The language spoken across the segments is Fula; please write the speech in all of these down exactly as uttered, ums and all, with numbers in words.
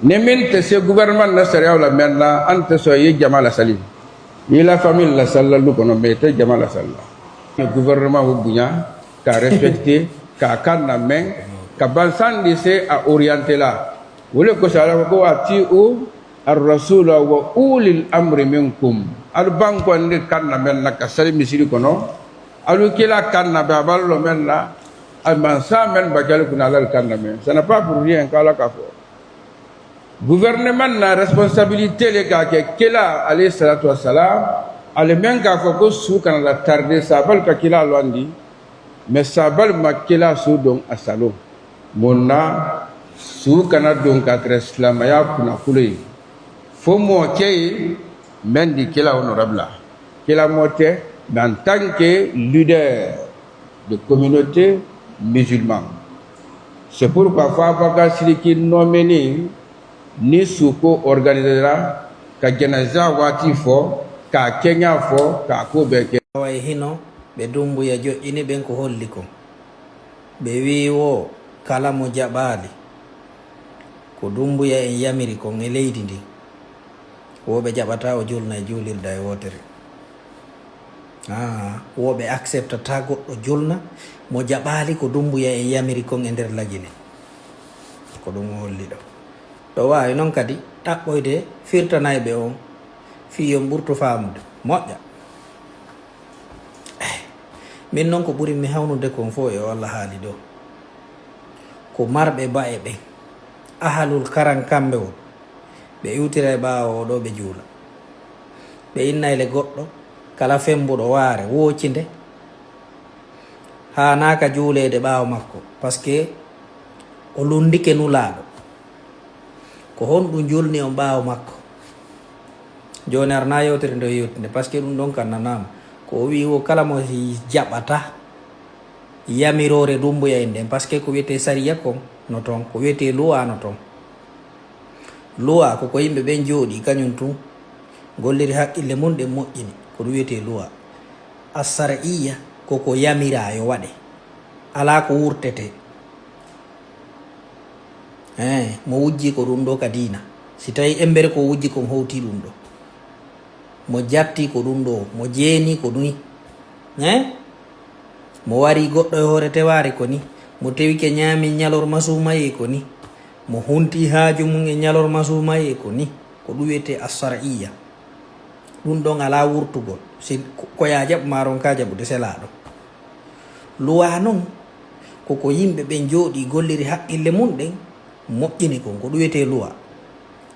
Ni min te se gouvernement na sariyaw la men na, an te so ye jama la sali. Ye la famille la salla lu kono, mais te jama la salla. Gouvernement wo buña, ka respecter, ka kanna men, ka bansandi se a orienter la. Wole ko sala ko ati'u ar-rasula wa ulil amri minkum. Al banko ndi kanna men na ka sali misiri kono. Alu kila kanna be aballo men na. Al mansa men bakal kuna lal kanna men. Ce n'est pas pour rien kala ka fo. Gouvernement na responsabilité le ka ke kila alayhi salatu wassalam. Ale men ka fo ko su kana la tarde sabal ka kila lo andi. Mais sabal ma kila su don asalo. Monna su kana don ka kre islamaya kuna kulay. Fo mo key men di kila honorable. Kila mote, mais en tant que leader de communauté musulmane. C'est pourquoi fo a baka siriki nomeni ni su ko organisera ka janaza wati fo, ka kenya fo, ka ko be ke. Awa e hino ɓe Dumbuya joƴƴini ɓen ko holli kon. Ɓe wi'i wo kala mo jaɓaali ko Dumbuya en yamiri kon e leydi ndin, wo ɓe jaɓata o julna e juulirda e wootere. Aa, wo ɓe acceptata goɗɗo julna mo jaɓaali ko Dumbuya en yamiri kon e nder Lagine. Ko ɗum o holli ɗo. Ɗo waawi noon kadi ɗaɓɓoyde firtanayɓe on fii yo ɓurtu faamude. Moƴƴa. Eh, min noon ko ɓuri mi hawnude kon fof e o Allah haali ɗo. Ko marɓe ba'e ɓen, ahalul karan kamɓe won, ɓe iwtira e ɓaawo o ɗo ɓe juula. Ɓe innayle goɗɗo, kala fembuɗo waare, woocinde, haanaaka juuleede ɓaawo makko, parce que o lunndike Nulaaɗo. Ko honɗum julni on ɓaawo makko? Jooni arana yewtere nde o yewtinde, parce que ɗum ɗon kan nanaama. Ko o wi'i wo kala mo jaɓata yamiroore Dumbuya en nden, parce que ko wiyetee sariya kon no ton, ko wiyetee luwa no ton. Luwa ko ko yimɓe ɓen jooɗii kañum tun, golliri haqqille mun ɗen moƴƴini, ko ɗum wiyetee luwa. Assar'iyya ko ko yamiraa yo waɗe, alaa ko wurtetee. Eeh, mo wujji ko ɗum ɗo ka diina. Si tawii embere ko wujji kon howtii ɗum ɗo. Mo jatti ko ɗum ɗo, mo jeeni ko ɗum. Eeh? Mo wari goɗɗo e hoore tewaare ko ni. Mo tewike ñaami ñalorma suumayee ko ni. Mo hunti haaju mum e ñalorma suumayee ko ni. Ko ɗum wiyetee assar'iyya. Ɗum ɗon alaa wurtugol. Si ko, ko yaa jaɓu maa ronkaa jaɓude selaaɗo. Luwa non, ko ko yimɓe ɓen jooɗii golliri haqqille mun ɗen, moƴƴini kon, ko ɗum wiyetee luwa.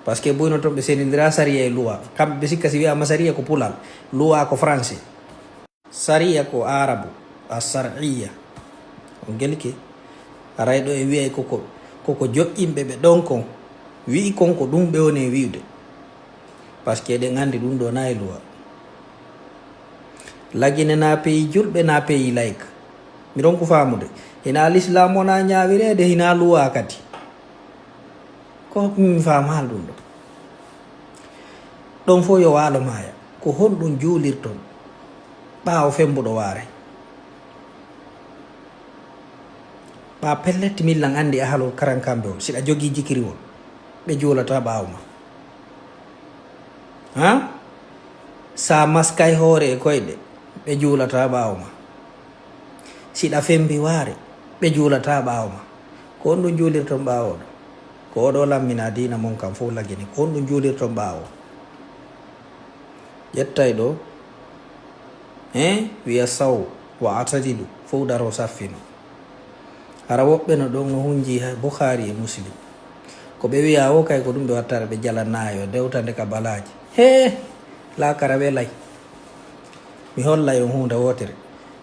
Parce que boyno ton ɓe sendindiraa sariya e luwa. Kamɓe ɓe sikka si wiyaama sariya ko pulal, luwa ko français. Sariya ko aarabu, a sar'iyya. On gelke? Aray ɗo e wi'ay koko, koko joƴƴinɓe ɓe ɗon kon, wi'i kon ko ɗum ɓe woni e wi'ude. Parce que eɗen anndi ɗum ɗo na e luwa. Lagine na pays julɓe na pays laïque. Mi ronku faamude. Hina lislaam wona ñaawireede, hina luwa kadi. Ko mi faamaali ɗum ɗo. Ɗon fof yo waalo maaya. Ko honɗum juulirton ɓaawo fembuɗo waare? Ɓa pellet, millan anndi ahalol karankambe on, siɗa jogii jikiriwol, ɓe juulata ɓaawo ma. Ha? Sa maskay hoore e koyɗe, ɓe juulata ɓaawo ma. Siɗa fembi waare, ɓe juulata ɓaawo ma. Ko honɗum juulirton ɓaawo ɗo? Ko oɗo lammina diina mon kan fof lagini. Ko honɗum juulirton ɓaawo? Ƴettay ɗo, eh, wiya saw wa atadilu, fof daro saffino. Hara woɓɓe no ɗon no hunji ha Bukhari e Muslim. Ko ɓe wiya o kay ko ɗum ɓe wattata ɓe jala naayo, dewtande ka balaaji. Hee! Laakara welay. Mi hollay on huunde wootere.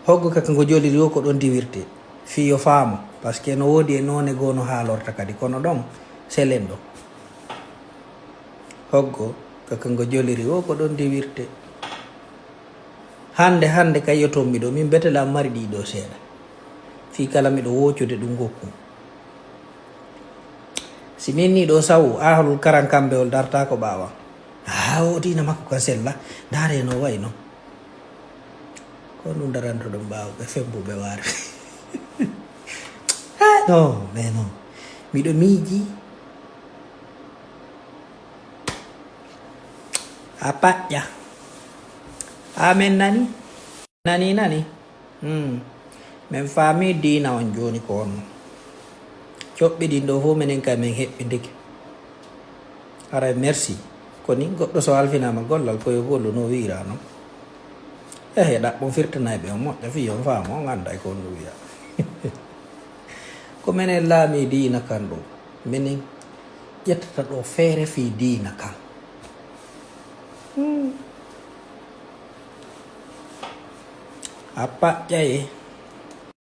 Hoggo ka ko ngo joliri o ko ɗon diwirte. Fii yo faamo. Parce que no woodi e noone goo no haalorta kadi. Kono ɗon, selen ɗon. Hoggo ka ko ngo joliri o ko ɗon diwirte. Hannde, hannde kay yo tommi ɗo. Min betela mari ɗi ɗo seeɗa. Fii kala miɗo woocude ɗum ngokku. Si min ni ɗo sawu, ahlul karan kambe ol darta ko ɓaawa. Haa o diina makko ka sella. Ndaare no wayi non. Ko ɗum daranto ɗum ɓaawo ɓe fembuɓe waare. Ah, non, mais non. Miɗo miiji. A paƴƴa. Amen nani? Nani, nani? Hmm. Min faami diina on jooni ko on. Coɓɓi ɗin ɗo fof minen kay min heɓɓi ndeke. Aray merci. Ko ni goɗɗo so halfinaama gollal ko yo gollu no wiira noon. Ehe, ɗaɓɓon firtanay ɓe on moƴƴa fii on faama on annday ko on no wiya. Ko minen laami diina kan ɗo. Minen ƴettata ɗo feere fii diina kan. Hmm. A paƴƴay.